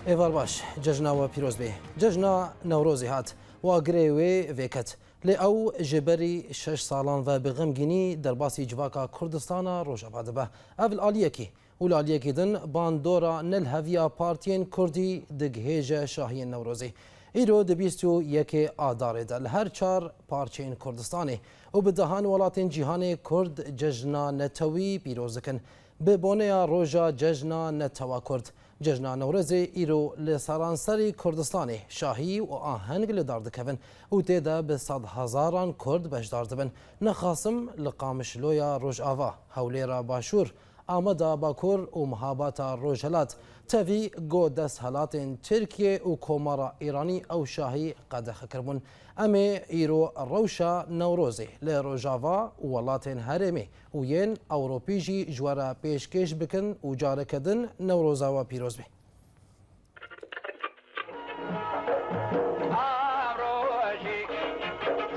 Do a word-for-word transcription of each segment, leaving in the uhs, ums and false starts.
Êvar baş, cejna we pîroz bê. Cejna Newrozê hat, û agirê wê vêket. Lê ew ji berî şeş salan ve bi xemgînî derbasî civaka Kurdistana Rojava dibe. Ev li aliyekî û li aliyekî din bandora nelheviya partiyên Kurdî digihêje şahiyên Newrozê. Îro di bîst û yekê Adarê de li her çar parçeyên Kurdistanê û bi dehan welatên cîhanê Kurd cejna netewî pîroz dikin. Bi boneya roja cejna netewa Kurd, Cejna Newrozê îro li seranserî Kurdistanê şahî û aheng li dar dikevin û tê de bi sedhezaran Kurd beşdar dibin. Nexasim li Qamişloya Rojava, Hewlêra Başûr, Ameda Bakur û Mihabata Rojhelat, tevî ku desthilatên Tirkiye û Komara Îranî ew şahî qedexe kiribûn. Em ê îro rewşa Newrozê li Rojava û welatên herêmê û yên Ewropî jî ji we re pêşkêş bikin û careke din Newroza we pîroz be. Rojî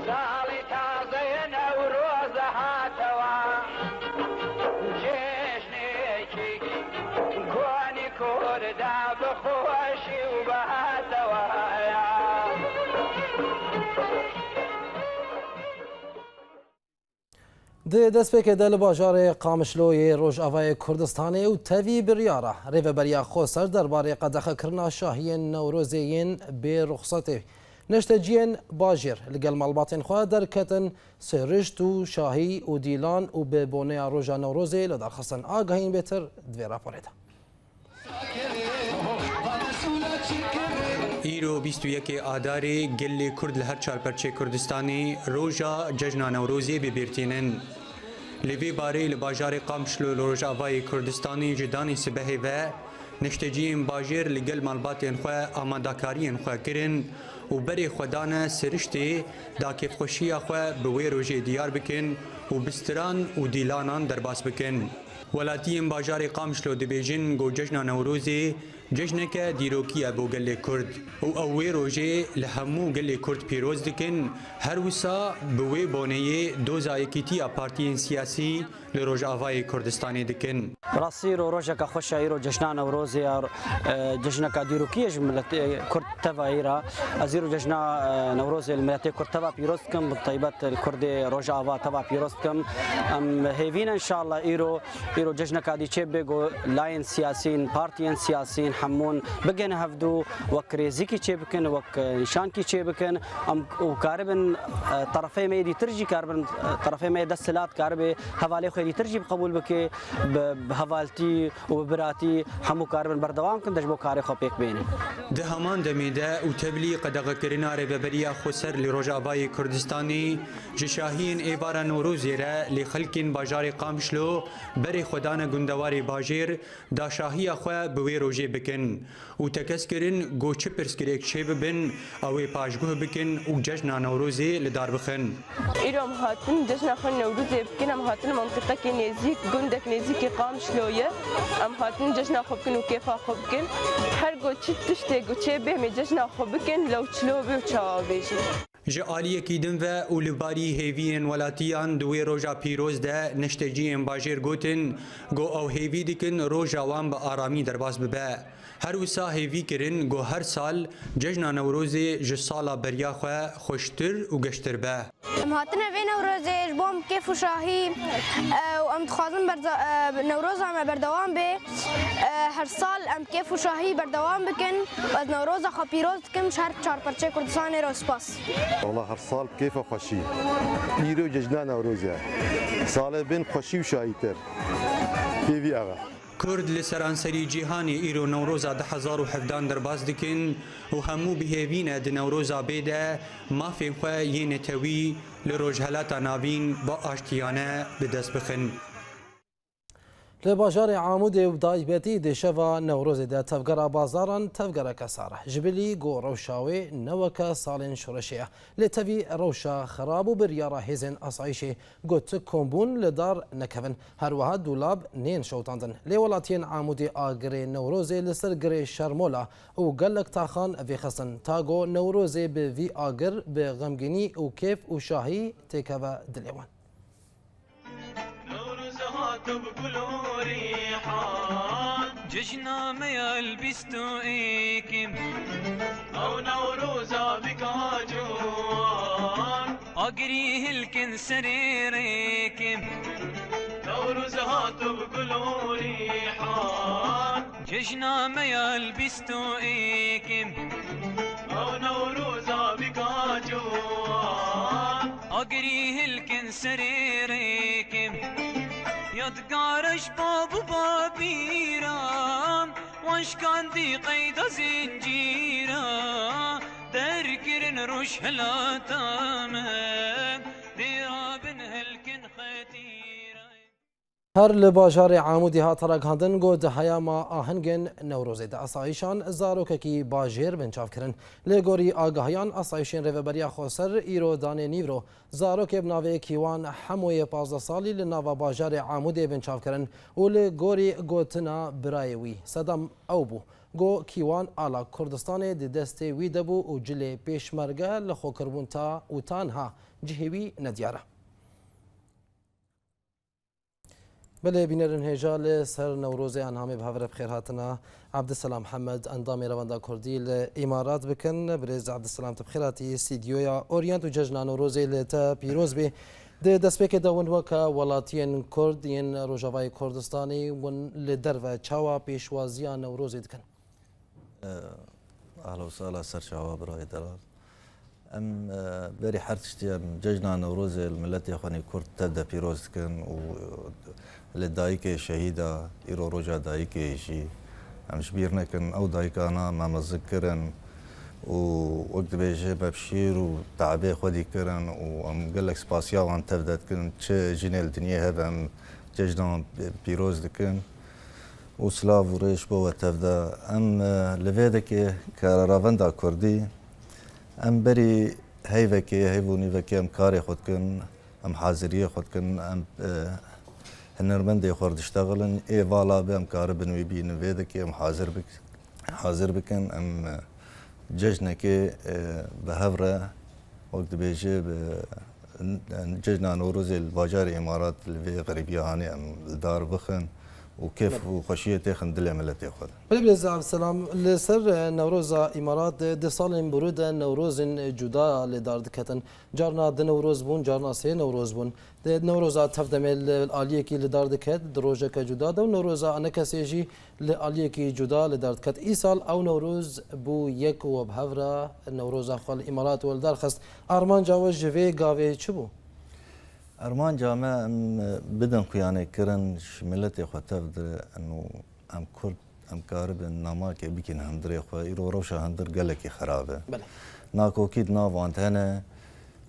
salî tazeyê Newroz hatewî, cejnekî konî Kurda bi xweşî û bi hatewî. Di destpêkê de li bajarê Qamişlo yê Rojavayê Kurdistanê û tevî biryara Rêveberiya Xweser derbarê qedexekirina şahiyên Newrozê yên bê ruxsetê, neşteciyên bajêr li gel malbatên xwe derketin sêrişt û şahî û dîlan û bi boneya roja Newrozê li dar xistin. Agahiyên bêtir di vê raporê de. Îro bîst û yekê Adarê gelê Kurd li her çar perçê Kurdistanê roja cejna Newrozê bi bîr tînin. Li vê barê li bajarê Qamişlo li Rojavayê Kurdistanê ji danê sibehê ve neşteciyên bajêr li gel malbatên xwe amadakariyên xwe kirin û berê xwe dane siriştê da kêfxweşiya xwe bi wê rojê diyar bikin û bi stiran û dîlanan derbas bikin. Welatiyên bajarê Qamişlo dibêjin ku cejna Newrozê cejneke dîrokî ye bo gelê Kurd û ew wê rojê li hemû gelê Kurd pîroz dikin, her wisa bi wê boneyê doza yekîtiya partiyên siyasî li Rojavayê Kurdistanê dikin. Bi rastî îro rojeka xweş e, îro cejna Newrozê ya, e, cejneka dîrokî ye ji miletê Kurd teva îra. Ez îro cejna, e, Newrozê li miletê Kurd teva pîroz dikim, bi taybet li Kurdê Rojava teva pîroz dikim. Em hêvî ne înşallah îro Îro cejneka dî çêbibe ku layên siyasîn, partiyên siyasîn hemûn bigihine hevdû, wek rêzîkî çêbikin, wek, e, nîşankî çêbikin. Em û karibin, e, terefê me yê dîtir jî karibin, e, terefê me yê desthilat karibe hevalê xwe yê dîtir jî bi qebûl bike, bi, bi hevaltî û bi biratî hemû karibin berdewam bikin, de ji bo karê xwe pêk bênin. Di heman demê de û tevlî qedexekirina Rêveberiya Xweser li Rojavayê Kurdistanê ji şahiyên êvara Newrozê re lê xelkên bajarê Qamişlo berê xwe dane gundewarê bajêr da şahiya xwe bi wê rojê bikin û tekez kirin ku çi pirsgirêk çêbibin, ew ê paşguh bikin û cejna Newrozê li dar bixin. Îro em hatin cejna xwe Newrozê bikin, em hatin mantiqekê nêzîk, gundek nêzîkî Qamişlo ye. Em hatin cejna xwe bikin û kêfa xwe bikin. Her ku çi tiştê ku çêbê, em ê cejna xwe bikin, lew çilo bê û çawa bêjin. Ji aliyekî din ve û li barî hêviyên welatiyan di wê roja pîroz de neşteciyên bajêr gotin ku ew hêvî dikin roja wan bi aramî derbas bibe. Her wisa hêvî kirin ku her sal cejna Newrozê ji sala beriya xwe xweştir û geştir be. Em hatine vê Newrozê ji bo em kêf û şahî, e, û em dixwazin berza-, e, Newroza me berdewam bê. E, her sal em kêf û şahî berdewam bikin. Ez Newroza xwe pîroz dikim ji her çar perçeyê Kurdistanê re û spas. Wala her sal kêfa xweşî. Îro cejna Newrozê ye. Salê bin xweşî û şahîtir. Hêvî ev e. Kurd li seranserî cîhanê îro Newroza du hezar û hevdan derbas dikin û hemû bi hêvî ne di Newroza bê de mafên xwe yê netewî li Rojhelata Navîn bi aştiyane bi dest bixin. Li bajarê Amûdê û bi taybetî di şeva Newrozê de tevgera bazaran tevgereke sar e. Ji bilî ku rewşa wê ne weke salên şoreşê ye. Lê tevî rewşa xerab û biryara hêzên asayîşê ku ti kombûn li dar nekevin. Her wiha dûlab nên şewitandin. Lê welatiyên Amûdê agirê Newrozê li ser girê Şermola û gelek taxan vêxistin. Ta ku Newrozê bi vî agir bi xemgînî û kêf û şahî têkeve dilê wan. Newroz hat bi gul û rîhan, Cejna me ya li bîst û êkê, ew Newroza bika ciwan. Agirî hilkin serê rêkê, Newroz hat bi gul û rîhan. Cejna me ya li bîst û êkê, ew Newroza bika ciwan. Agirî hilkin serê rêkê, yadgara ji bab û babîran, wan şikandî qeyda zincîra, derkirin roj hilata me, dê rabin hilkin xetîra. Her li bajarê Amûdê hate ragihandin ku di heyama ahengên Newrozê de asayîşan zarokekî bajêr binçav kirin. Li gorî agahiyan, asayîşên Rêveberiya Xweser îro danê nîvro zarokê bi navê Kîwan Hemoyê pazdeh salî li nava bajarê Amûdê binçav kirin û li gorî gotina birayê wî, sedem ew bû ku Kîwan ala Kurdistanê di destê wî de bû û cilê pêşmerge li xwe kiribûn ta û ta niha cihê wî nediyar e. Belê, bînerên hêja li ser Newrozê Enhamê bi hev re bi xêr hatina. Ebdiselam Hemed, endamê Revenda Kurdî li Îmarat bikin. Birêz Ebdiselam, tu bi xêr hatî stîdyoya Orient û cejna Newrozê li te pîroz bê. Di destpêkê de hûn weke welatiyên Kurd yên Rojavayê Kurdistanê hûn li derve çawa pêşwaziya Newrozê dikin? Ehla û sehla, ser çava birayê delal. Em, e, berî her tiştî em cejna Newrozê li miletê xwe nî Kurd tev de pîroz dikin û, e, li dayikê şehîda, îro roja dayikê jî, em ji bîr nekin, ew dayikana me mezik kirin û wek dibêje me bi şîr û teebê xwedî kirin û em gelek spasiya wan tev de dikin. Çi jinê li dinyê hebe em cejna wan pîroz dikin. û silav û rêş bo we tev de. Em, e, li vê dekê ke Revenda Kurdî, em berî heyvekê, heyv û nîvekê em karê xwe dikin, em haziriyê xwe dikin, em, e, hunermendê xwe re diştexilin, ê vala be em karibin wî bînin vê dekê, em hazir bik-, hazir bikin, em, e, cejnekê, e, bi hev re, wek dibêje, bi N-, n-, cejna Newrozê li bajarê Îmarat li vê xerîbiya hanê em li dar bixin û kêf Belê. û xweşiyê têxin dilê miletê xwe de. Belê, birêz Ebdiselam, li ser, e, Newroza Îmarat de di salên borî de Newrozên cuda li dar diketin. Carna du Newroz bûn, carna sê Newroz bûn. Di Newroza tevdemê li aliyekî li dar diket, di rojeke cuda de û Newroza enekesê jî li aliyekî cuda li dar diket. Îsal ew Newroz bû yek û bi hev re Newroza xwe li Îmarat we li dar xist. Armanca we ji vê gavê çi bû? Armanca me em bidin xuyanê kirin ji miletê xwe tev de û em Kurd, em karibin namakê bikîn hundirê xwe. Îro rewşa hundir gelekî xerab e. Belê. Nakokî di nav wan de hene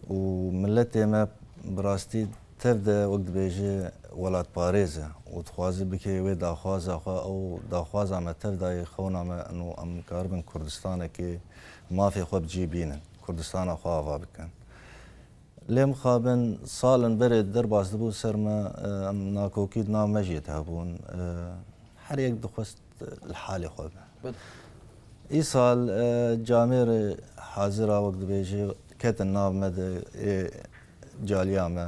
û miletê me bi rastî tev de wek dibêje welatparêz e û dixwaze bike wê daxwaza xwe, ew daxwaza me tev dayê xewna me û em karibin Kurdistanekê mafê xwe bi cî bînin, Kurdistana xwe ava bikin. Lê mixabin salin berê derbas dibû ser me, e, em nakokî di nav me jî de hebûn. E, her yek dixwest, e, li halê xwe be. Belê. Îsal, e, camêrê hazira wek dibêje ketin nav me de, ê caliya me,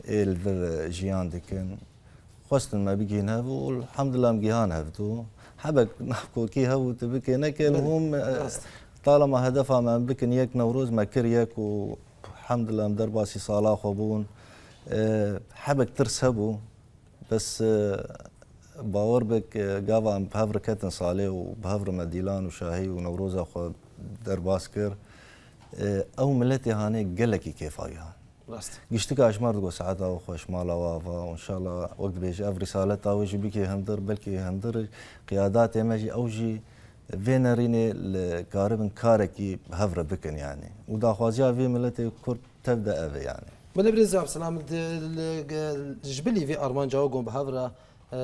ê li vir, e, jiyan dikin. Xwestin me bigihîn hev û elhamdulillah em gihan hev. Tu hebek nakokî hebû tu bikê neke, Belê, hûm, e, rast. Talema hedefa me em bikin yek Newroz, me kir yek û elhamdulillah em derbasî sala xwe bûn. E, hebek tirs hebû. Bes, e, bawer bik, e, gava em bi hev re ketin salê û bi hev re me dîlan û şahî û Newroza xwe derbas kir. E, ew miletê hanê gelekî kêfa gihan. Rast. Giştika ji me re digot saeta we xweş, mala we ava û înşallah wek dibêje ev rîsaleta we jî bikê hundir, belkî hundir qiyadatê me jî ew jî vê nerînê li karibin karekî bi hev re bikin yanî. Û daxwaziya vê miletê Kurd tev de ev e yanî. Belê birêz Ebdiselam, di, li, ge-, ji bilî vê armanca we ku bi hev re, e,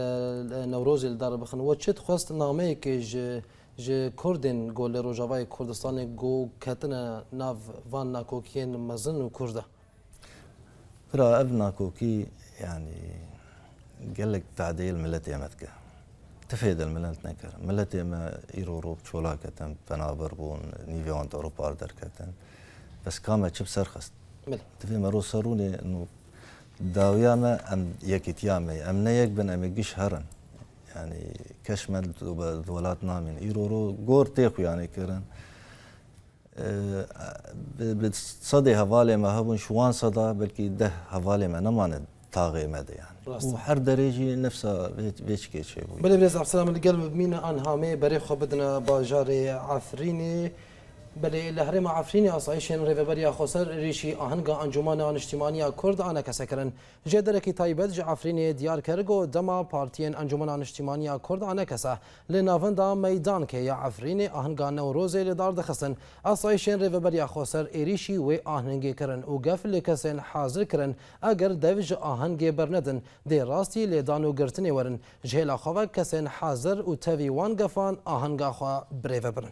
Newrozê li dar bixin. We çi dixwest nameyekê ji, ji Kurdên ku li Rojavayê Kurdistanê ku ketine nav van nakokiyên mezin û kûr de? Bira, ev nakokî, yanî, gelek tadeyê li miletê me dike. Tifê de li milet nekir. Miletê me îro rop çolak ketin, penaber bûn, nîvê wan di Ewropa derketin. Bes ka me çi bi ser xist? Belê. Divê me ro ser rûnê, nû dawiya me em yekîtiya me ye. Em ne yek bin, em ê giş herin. Yanî keş me di, di welat namîn. Îro ro gor tê xuyanê kirin. E, bi, bi sedê hevalê me hebûn, ji wan seda belkî deh hevalê me nemane taxê me de yani. Rast. Û her derê jî nefsa vê, vê çikê çêbû. Belê, birêz Abdulselam, li gel me bimîne, an hamê berê xwe bidine bajarê Efrînê. Belê, li herêma Efrînê asayîşên Rêveberiya Xweser êrîşî ahenga Encûmana Niştîmaniya Kurd anekese kirin. Jêderekî taybet ji Efrînê diyar kir ku dema partiyên Encûmena Niştîmaniya Kurd anekese li navenda Meydankê ya Efrînê ahenga Newrozê li dar dixistin, asayîşên Rêveberiya Xweser êrîşî wê ahengê kirin û gef li kesên hazir kirin, eger dev ji ahengê bernedin, dê rastî lêdan û girtinê werin. Ji hêla xwe ve kesên hazir û tevî wan gefan ahenga xwe birêve birin.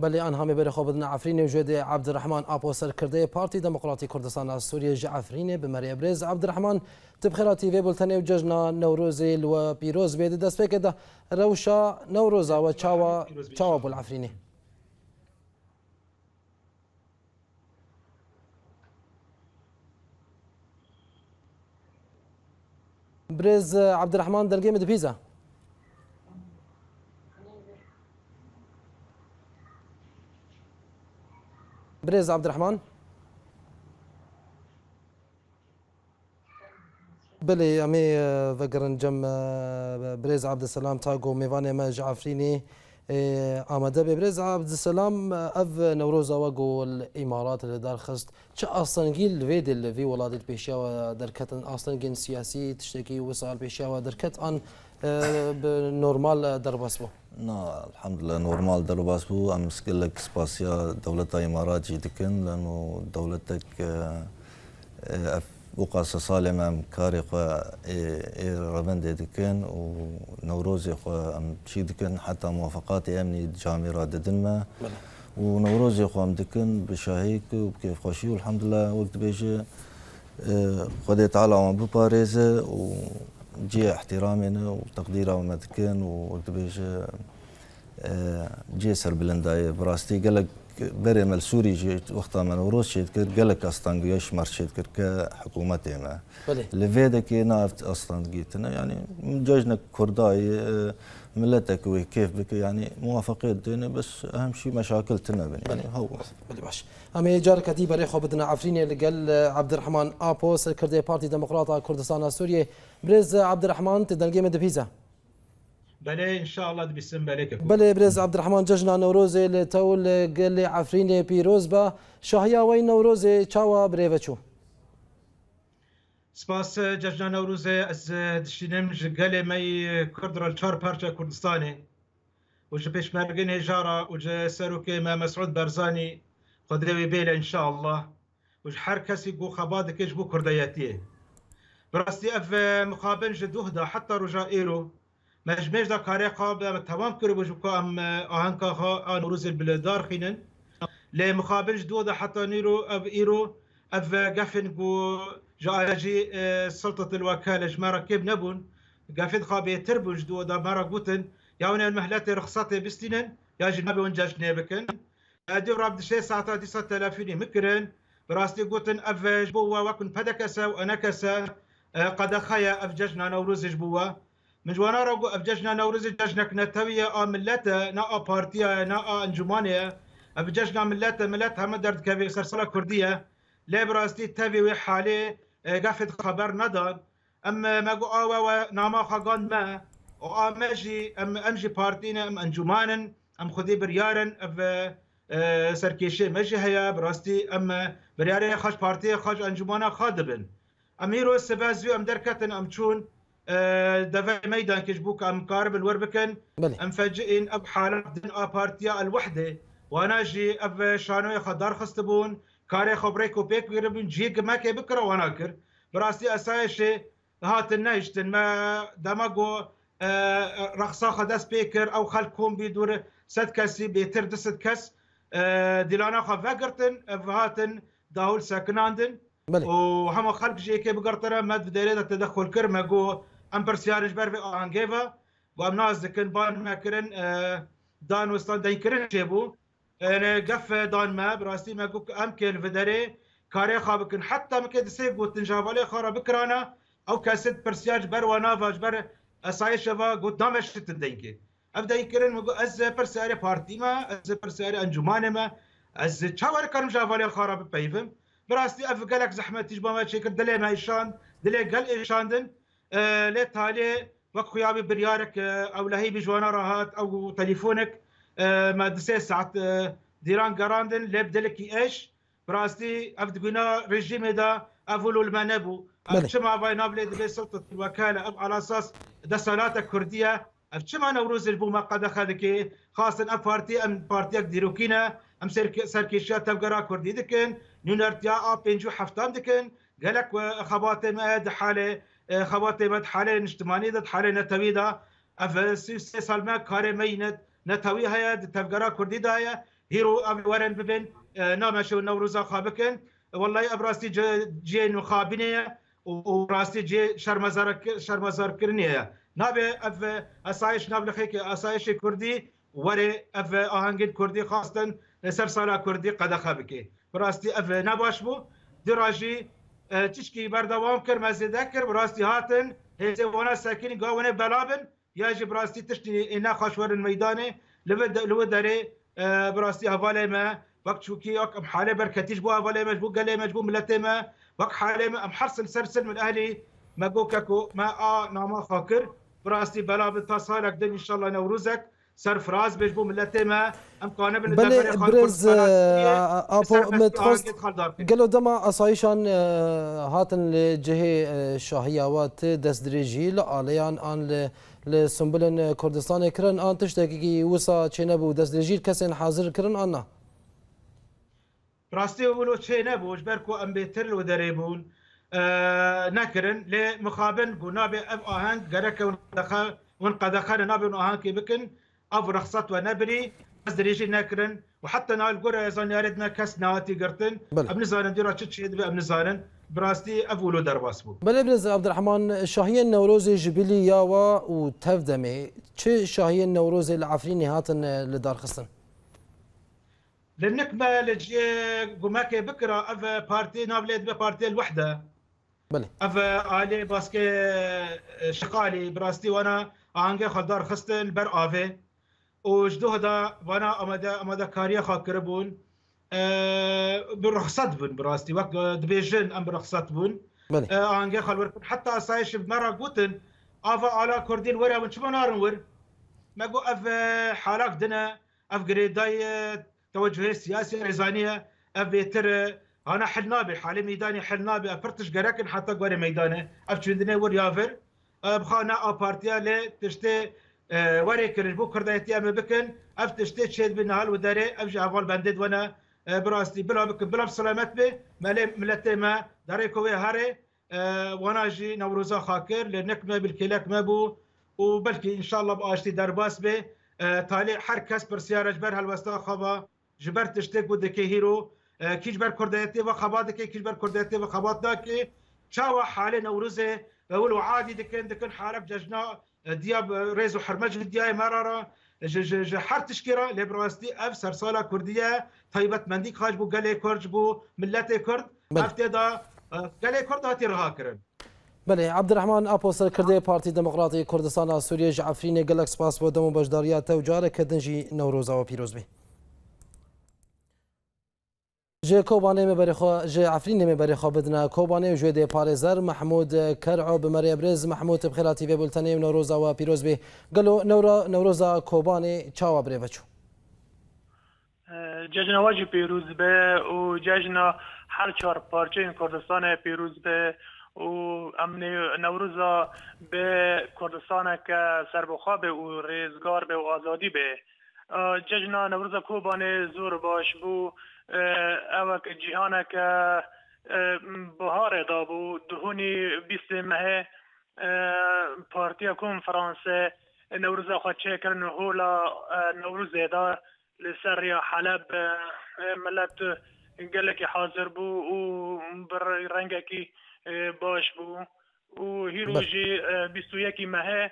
Belê, an hamê berê xwe bidin Efrînê û jê dê Abdirehman Apo, serkirdeyê Partî Demokratî Kurdistana Sûriyê ji Efrînê bi me re ye. Birêz Abdirehman, tu bi xêr hatî vê bultenê û cejna Newrozê li we pîroz bê. Di destpêkê de rewşa Newroza we çawa, çawa bû li Efrînê? Birêz Abdirehman, dengê min dibihîze? Birêz Abdirehman? Belê, em ê, e, vegerin cem, e, birêz Abdiselam Tago, mêvanê me ji Efrînê, e, amade be. Birêz Abdiselam, e, ev Newroza we ku li Îmarat li dar xist, çi astengî li vê dê li vî welatê pêşiya we derketin? Astengên siyasî, tiştekî wisa li pêşiya we derket an, e, bi normal, e, derbas bû? Na, elhamdulillah, normal derbas bû. Em gelek spasiya dewleta Îmarat jî dikin, leno dewletek, e, e, ev û qasa salê me em karê xwe ê, ê revendê dikin û Newrozê xwe em çî dikin, heta muwafaqatê emnî camêra didin me. Belê. Û Newrozê xwe em dikin bi şahîk û bi kêfxweşî û elhamdulillah wek dibêje, e, Xwedê Teala wan biparêze û cihê ihtiramê ne û teqdîra me dikin û wek dibêje, e, cihê serbilindayê. Bi rastî gelek berê me li Sûrî jî wexta me Newroz çêdikir, gelek astangiya ji me re çêdikir ke hikûmetê me. Belê. Li vê dekê na ev astangî tine. Yanî cejnek Kurda ye, e, miletek wê kêf bike, yanî muwafaqiyet dêne, bes ehem şî meşakil tine bin. Yanî Belê. Hew. Belê, baş. Em ê careke dî berê xwe bidine Efrînê li gel, e, Abdirehman Apo, serkirdeyê Partî Demokrata Kurdistana Sûriyê. Birêz Abdirehman, tu dengê min dibihîze? Belê, înşallah dibîsim, belê keko. Belê, birêz Abdirehman, cejna Newrozê li te û li gelê Efrînê pîroz be. Şahiya we yî Newrozê çawa birêve çû? Spas, e, cejna Newrozê ez, e, dişînim ji gelê me yî Kurd re li çar parça Kurdistanê û ji pêşmergên hêja re û ji serokê me Mesûd Barzanî, Xwedê wê bêle înşallah, û ji her kesî ku xebat dike ji bo kurdayetiyê. Bi rastî ev, e, mixabin ji doh de heta roja êro, me ji mêj de karê xwe be, me temam kiribû ji ku em, e, ahenka xwe a Newrozê bi li dar xînin. Lê mixabin ji doh de heta nîro ev îro, ev, e, gefên ku ji aliyê, e, Sultatil Wekale ji me re kêm nebûn. Gefên xwe bêtir bûn, ji doh de me re gotin, ya hûn ê mehletê rixsetê bistînin, ya jî nabe hûn cejnê bikin. Edî rab di şê saeta dîsa telefonî min kirin. Bi rastî gotin, ev ji bo we wek min P D K S e û E N K S e, e, qedexe ye, ev cejna Newrozê ji bo we. Min ji wana re got, ev cejna Newrozê cejnek netewî ye, a milet e, ne a partiya ye, ne a encûmanê ye. Ev cejna milet e, milet heme derdikeve, sersala Kurdî ye. Lê bi rastî tevî wê halê, e, gefê di xeber nedan. Em, e, me got, a we, we nama xwe gand me. Û a me jî, em, em jî partî ne, em encûman in, em xwedî biryar in, ev, e, e, serkêşiyê me jî heye. Bi rastî em, e, biryarê xwe ji partiyê xwe ji encûmana xwe dibin. Em îro sibe zû em derketin, em çûn, e, devê meydankê ji bo ku em karibin li wir bikin. Belê. Em fecî in ev halat din a partiya El Wehdê. Wana jî ev şanoyê xwe darxistibûn, karê xwe bi rêk û pêk kiribûn, cihê gimekê bikira wana kir. Bi rastî esayê jî hatin nehiştin. Me dema ku, e, rexsa xwe dest pê kir, ew xelk kom bî dûr sed kesî, bêtir du sed kes, e, dîlana xwe vegirtin, ev hatin dahûl sekinandin. Belê. Û hema xelk ji yekê bigirtine, me di derê de tedexul kir, me got, em pirsiyarên ji ber vê ahengê ve, got, em nas dikin, ban me kirin, e, dan westan deynkirin çêbû. Yanî gef dan me, bi rastî me got, em kê li vê derê karê xwe bikin. Heta min kê di sê gotin ji hevalê xwe re bikirana, Ew kesê pirsiya ji ber wana ve, ji ber esayişê ve got, nameşitin dengê. Ev deng kirin, min got, ez pirsiyarê partî me, ez pirsiyarê encûmanê me, ez çawa karim ji hevalên xwe re bipeyivim? Bi rastî ev gelek zehmetî ji bo me çêkir, dilê me îşand, dilê gel îşandin. E, lê talê wek xuya bî biryarek, e, ewlehî bî ji wana re hat, ew telefonek, e, me di sê saet, e, dîran gerandin, lê bi dilekî êş, bi rastî ev di guna rejîmê de ev wilo li me nebû. Ev Belê. Çima vay navlê dibê sultatul wekale, ev alasas desalata Kurdî ye. Ev çima Newrozê ji bo me qedexe dike? Xastin ev partî, em partiyek dîrokî ne, em serke-, serkêşiya tevgera Kurdî dikin, nûnertiya a pêncî û heftan dikin. Gelek we xebatê me di halê, e, xebatê me di halê niştimanî de, di halê netewî de. Ev sî û sê sal me karê me yî net-, netewî heye, di tevgera Kurdî de heye. Hîro ev werin bibin, e, nameşin û Newroza xwe bikin. Wellahî ev rastî ci-, cihê nûxabînê ye û, û rastî cihê şermezarek-, şermezarkirinê ye. Nabe ev, e, esayîş nav li xêkê esayîşê Kurdî were ev, e, ahengên Kurdî xwestin, e, ser sala Kurdî qedexe bike. Bi rastî ev, e, ne baş bû. Dira jî, e, tişkî berdewam kir, me zêde kir, bi rastî hatin, hêzê wana sekinî ga wene bela bin, ya jî bi rastî tiştî ê nexweş werin meydanê, li vê de-, li wê derê, e, bi rastî hevalê me, wek çûkî, wek em halê berketî ji bo hevalê me, ji bo gelê me, ji bo miletê me, wek halê me, em her sil ser sil min ehlî me go keko me a nama xwe kir, bi rastî bela bi ta salek din, înşallah Newrozek serfiraz be ji bo miletê me, em kanibin li Belê, deverê xwe li birêz, Kurdistana Sûriyê, e, Apo, serbestî me dixwest ahengê xwe li dar bikin. Gelo dema asayîşan, e, hatin li cihê, e, şahiya we ti destdirêjî li aleyan an li, li Sumbulên, e, Kurdistanê kirin an tiştekî wisa çênebû, destdirêjî li kesên hazir kirin an na? Rastî wilo çênebû, ji ber ku em bêtir li wê derê bûn, e, nekirin. Lê mixabin ku nabe ev aheng gereke hûn qedexe-, hûn qedexe ne, nabe hûn ahengê bikin, ev rexset we nebirî, ez dirêjî nekirin û heta niha li gorî zanyarê din kes nehatî girtin. Belê. Em nizanin dîra çi çêdibe, em nizanin. Bi rastî ev wilo derbas bû. Belê, birêz Abdurrahman, şahiyên Newrozê ji bilî ya we û tev demê çi şahiyên Newrozê li Efrînê hatin, e, li dar xistin? Li nik me li cihê gumekê bikira, ev partî nav lê dibe Partiyê El Wehde. Belê. Ev alê baskê, e, şiqalî, bi rastî wana ahengê xwe dar xistin li ber avê. Û ji doh de wana amade-, amadekariya xwe kiribûn. E, bi rexset bûn, bi rastî. Wek, e, dibêjin, em bi rexset bûn. Belê. E, ahengê xwe li wir kirin. Heta asayişê bi me re gotin, ava ala Kurdî li wir e, hûn çima narin wir? Me got, ev, e, halak din e, ev girêdayî, e, tewecihê siyasî rêzanî ye, ev bêtir, e, hana hil nabe, halê meydanê hil nabe, ev pir tişt gerek in heta gorê meydanê, ev çûndinê wir ya vir, e, bi xwe ne a partiya lê tiştê, e, werê kirin ji bo kurdayetî em ê bikin, ev tiştê çêdibe niha li wê derê, ev jî heval bendê di we ne, e, bi rastî bila bikin, bila bi selamet be, me lê miletê me derê ku wê herê, e, wana jî Newroza xwe kir, lê nik me bilkêlek me bû û belkî înşallah bi aştî derbas bê. E, talê her kes pirsiyar e ji ber helwesta xwe ve, ji ber tiştê ku dike hîro, e, kî ji ber kurdayetê ve xebat dike, kî ji ber kurdayetê ve xebat nake. Çawa halê Newrozê, e, wilo adî dikin, dikin halek cejna, e, diya, e, rêz û hurmet ji diyayê me re re, ji, ji, ji her tişkî re, lê bi rastî ev sersala Kurdî ye, taybetmendî xaç bû gelê Kurd, ji bo miletê Kurd, Belê. ev tê de, e, gelê Kurd hatî riha kirin. Belê, Abdurrahman Apo, serkirdeyê Partî Demokratî Kurdistana Sûriyê ji Efrînê, gelek spas bo dem û beşdariya te û careke din jî Newroza we pîroz bê. Ji Kobanê me berê xwe, ji Efrînê me berê xwe bidine Kobanê û ji wê dê parêzer Mehmûd Ker'o bi me re ye. Birêz Mehmûd, bi xêr hatî vê bultenê û Newroza we pîroz bê. Gelo Newra-, Newroza Kobanê çawa bi rê ve çû? Cejna we jî pîroz be û cejna her çar parçeyên Kurdistanê pîroz be û em nê-, Newroza bi Kurdistaneke serbixwe be û rêzgar be û azadî be. E, cejna Newroza Kobanê zor baş bû. E, ewek cîhaneke, e, biharê dabû. Duhunî bîstê mehê, e, Partiya Konferanse Newroza xwe çêkirin hola, e, Newrozê de li ser Riya Heleb, e, e, milet gelekî hazir bû û bi re-, rengekî, e, baş bû. Û hîro Belê. jî, e, bîst û yekî mehê,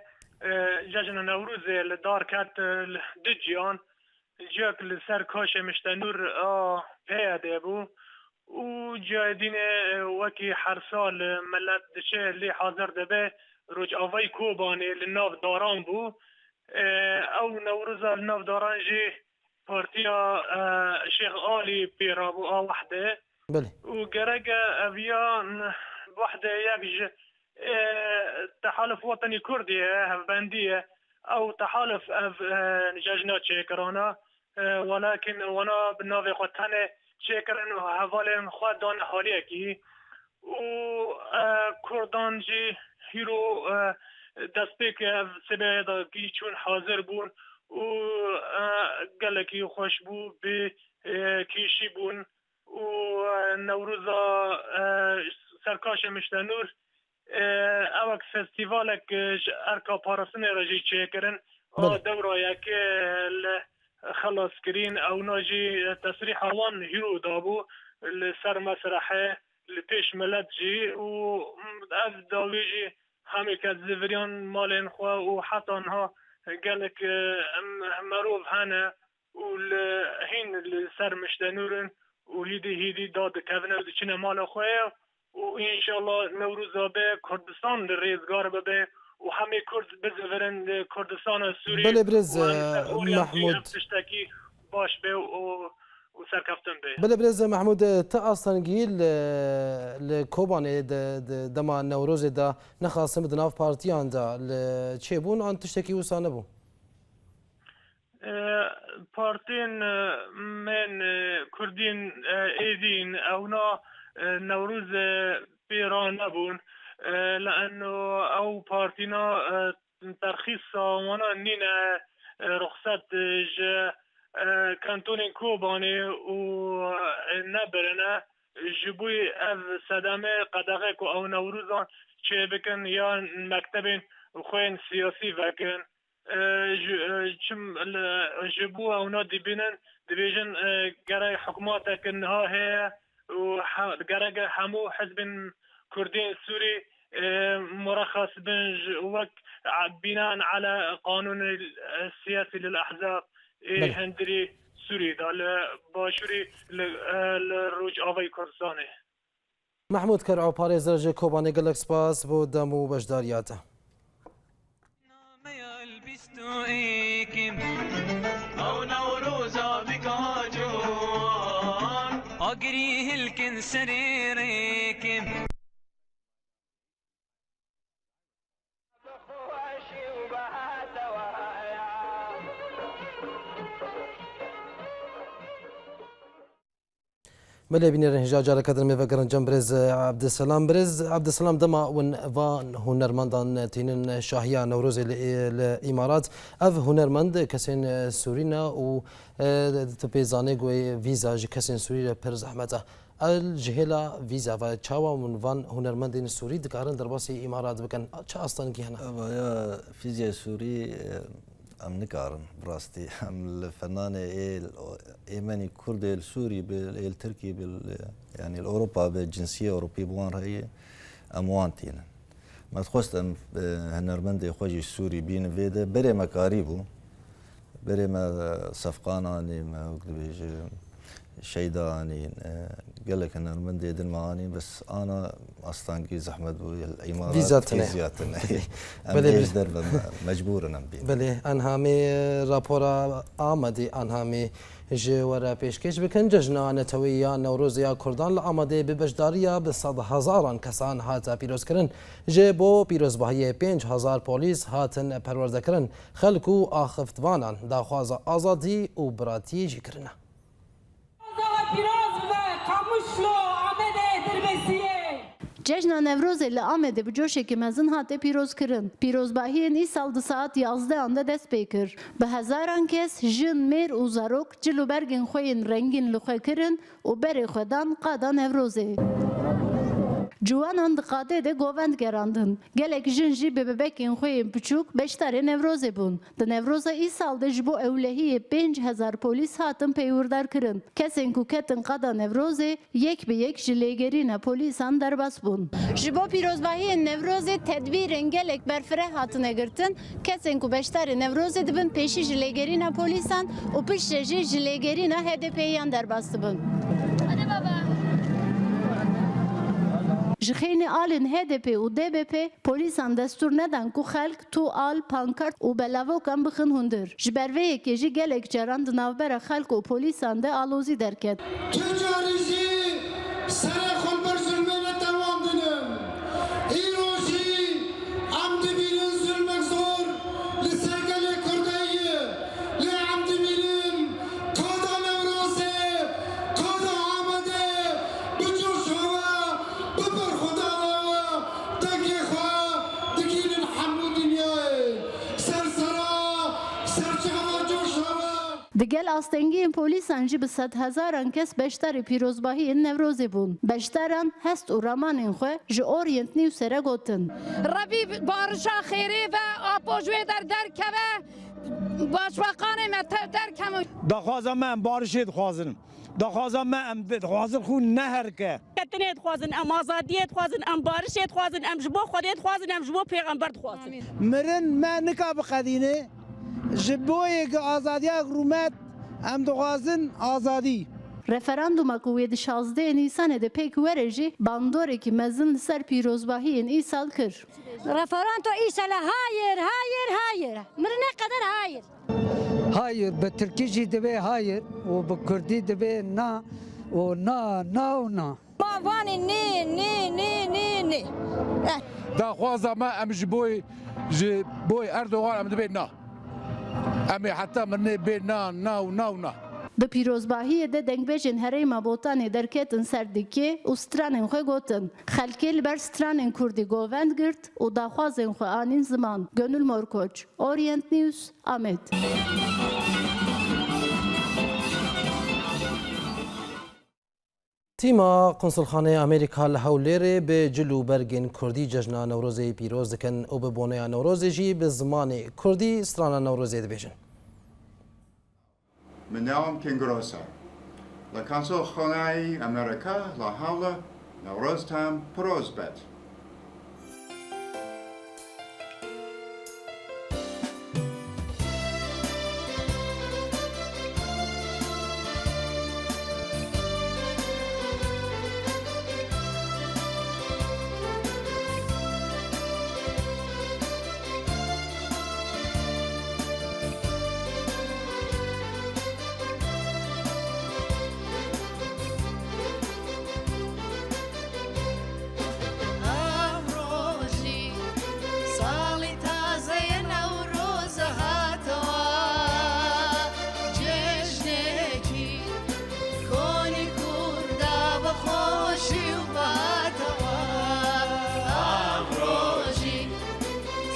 e, cejna Newrozê li dar ket, e, li du ciyan, ciyek li ser kaşê Miştenûr a P Y D'ê bû û cihê dînê, e, wekî her sal, e, milet diçe lê hazir dibe, Rojavayî Kobanê li nav daran bû. E, ew Newroza li nav daran jî partiya, e, Şêx Alî pê rabû a Wehde. Belê. Û gerek e ev ya Wehde yek ji, e, Tehaluf Wetenî Kurdî ye, hevbendî ye. Ew tehaluf ev, e, cejna çêkirana. E, welakin wana bi navê xwe tenê çêkirin û hevalên xwe dane haliyekî. Û, e, Kurdan jî hîro, e, destpêkê ev sibê de gî çûn hazir bûn û, e, gelekî xweş bû, bê, e, kêşî bûn û, e, Newroza, e, Serkaşê Miştenûr, e, ewek festîvalek, e, ji erka parastinê re jî çêkirin. A Belê. dewra yekê li xelaskirîn, ewna jî tesrîha wan hîro dabû li ser mesrehê, li pêş milet jî û ev dawî jî hemî kes ziviriyan malên xwe û heta niha gelek, e, em, merov hene û li hîn li ser Miştenûr in û hîdî hîdî dadikevin û diçine mala xwe ye û înşallah Newroza be Kurdistan li rêzgar bibe û hemê Kurd bizivirin li Kurdistana Sûrî Belê birêz, û em li ser e, Orient jî Mehmûd. ev tiştekî baş be û, û serkeftin be. Belê birêz Mehmûd, e, ti astengî li, li Kobanê di, di dema Newrozê de nexasim di nav partiyan de li çêbûn an tiştekî wisa nebû? E, partiyên, e, me yên, e, Kurdîn, e, êdîn, ewna, e, Newroz, e, pê ranebûn. E, li eno ew partîna, e, terxîsa wana nîne, e, ruxset, e, ji, e, kantonên Kobanê û, e, nebirine. Ji bo ev sedemê qedexe ku ew Newrozan çêbikin yan mektebên xwe yên siyasî vekin. E, ji, e, çim li, ji bo ewna dibînin, dibêjin, e, gerek hikûmeteke niha heye û he-, gerek hemû hizbên Kurdên Sûrî, e, murexes bin ji wek, e, bînan ele qanûnê, e, siyasî lil ehzab ê Belê. hundirî Sûrî de li başûrî li, e, li Rojavayî Kurdistanê. Mehmûd Ker'o, parêzer ji Kobanê, gelek spas bo dem û beşdariya te. Nameya li bîst û êkê, ew Newroza bika ciwan. Agirî hilkin serê rêkê. Belê bînerên hêja careke din me vegerin cem birêz Ebdiselam. Birêz Ebdiselam, dema win van hunermendan tînin şahiya Newrozê li, li Îmarat, ev hunermend kesên Sûrî ne û, e, tu pê zanê ku vîza ji kesên Sûrî re pir zehmet e. El ji hêla vîza ve çawa hûn van hunermendên Sûrî dikarin derbasî Îmarat bikin? Çi astengî hene? Eva ya fîzya Sûrî, e, em nikarin, bi rastî. Em li fenanê ê, ê me nî Kurdê li Sûrî bi, ê li Tirkî bi, yanî li Ewropa bi, cinsiyê Ewropî bi wan re heye, em wan tînin. Me dixwest em, e, hunermendê xwe jî Sûrî bînin vê de. Berê me karîbû. Berê me, e, Sefqan anî, me wek dibêje Şeyda anîn, e, gelek hunermendê din me anîn, bes ana astengî zehmet bû, li Îmarat Vîza tine. vîza tine. Em Belê, ê belê. ji derve me, mecbûr in em bînin. Belê, enhamê rapora Amedê, enhamê ji we re pêşkêş bikin. Cejna Netewî ya Newrozê ya Kurdan li Amedê bi beşdariya bi sed hezaran kesan hate pîrozkirin. Ji bo pîrozbahiyê pênc hezar polîs hatin perwerdekirin. Xelk û axiftivanan daxwaza azadî û biratiyê jî kirine. Pîroz bibe Qamişlo, Amedê, Dirbêsiyê. Cejna Newrozê li Amedê bi coşekî mezin hate pîrozkirin. Pîrozbahiyên îsal di saet yazdehan de dest pê kir. Bi hezaran kes, jin, mêr û zarok cil û bergên xwe yên rengîn li xwe kirin û berê xwe dan qada Newrozê. Ciwanan di qadê de govend gerandin. Gelek jin jî bi bebekên xwe yên piçûk beşdarê Newrozê bûn. Di Newroza îsal de ji bo ewlehiyê pênc hezar polîs hatin peywirdarkirin. Kesên ku ketin qada Newrozê yek bi yek ji lêgerîna polîsan derbas bûn. Ji bo pîrozbahiyên Newrozê tedbîrên gelek berfireh hatine girtin. Kesên ku beşdarê Newrozê dibin pêşî ji lêgerîna polîsan û piştre jî ji lêgerîna H D P'yan derbas dibin. Hadi baba. Ji xeynî alên H D P û D B P polîsan destûr nedan ku xelk tu al, pankart û belavokan bixin hundir. Ji ber vê yekê jî gelek caran di navbera xelk û polîsan de alozî derket. Tu carî jî serê xwe li ber zulmê netewandin. Îro jî em dibînin zulmek zor li ser gelê Kurdê ye. Lê em dibînin ka da Newrozê, ka da Amedê bi coşa we, bi berxwedana we dengê xwe digihînin hemû dinyayê. Ser sera, ser çava coşa we. Digel astengiyên polîsan jî bi sedhezaran kes beşdarî pîrozbahiyên Newrozê bûn. Beşdaran hest û ramanên xwe ji Orient News'ê re gotin. Rebî barişa xêrê ve, apo ji wê der derkeve, başbakanê me te-, derkeve. Daxwaza me em barişê dixwazin. Daxwaza me em dixwazin xwe neherike. Ketinê dixwazin, em azadiyê dixwazin, em barişê dixwazin, em ji bo Xwedê dixwazin, em ji bo pêxember dixwazin. Mirin me nika biqedîne. Ji bo yê azadiya rûmet em dixwazin azadî. Referanduma ku wê di şazdehê Nîsanê de pêk were jî bandorekî mezin li ser pîrozbahiyên îsal kir. Referando îsal e hayır, hayır, hayır. Mirinê qeder hayır. Hayır, bi tirkî jî divê hayır û bi kurdî divê na û na, na û na. Ma vanê nê, nê, nê, nê, nê. Eh. Daxwaza me em ji boy, ji boy Erdogan em dibê na. Em ê heta mirinê bê na, na û na û na. Di pîrozbahiyê de dengbêjên herêma Botanê derketin ser dikê û stranên xwe gotin. Xelkê li ber stranên kurdî govend girt û daxwazên xwe anîn ziman. Gönül Morkoç, Orient News, Amed. Tîma Konsulxaneyê Amerîka li Hewlêrê bi cil û bergên kurdî cejna Newrozê pîroz dikin û bi boneya Newrozê jî bi zimanê kurdî strana Newrozê dibêjin. Min navim Kingiros e. Li Konsulxaneyê Amerîka li Hewlêr Newroz tam piroz bet. Emrojî salî tazeyê Newroz hatawa, cejnekî konî kurda bi xweşî û batawa. Emrojî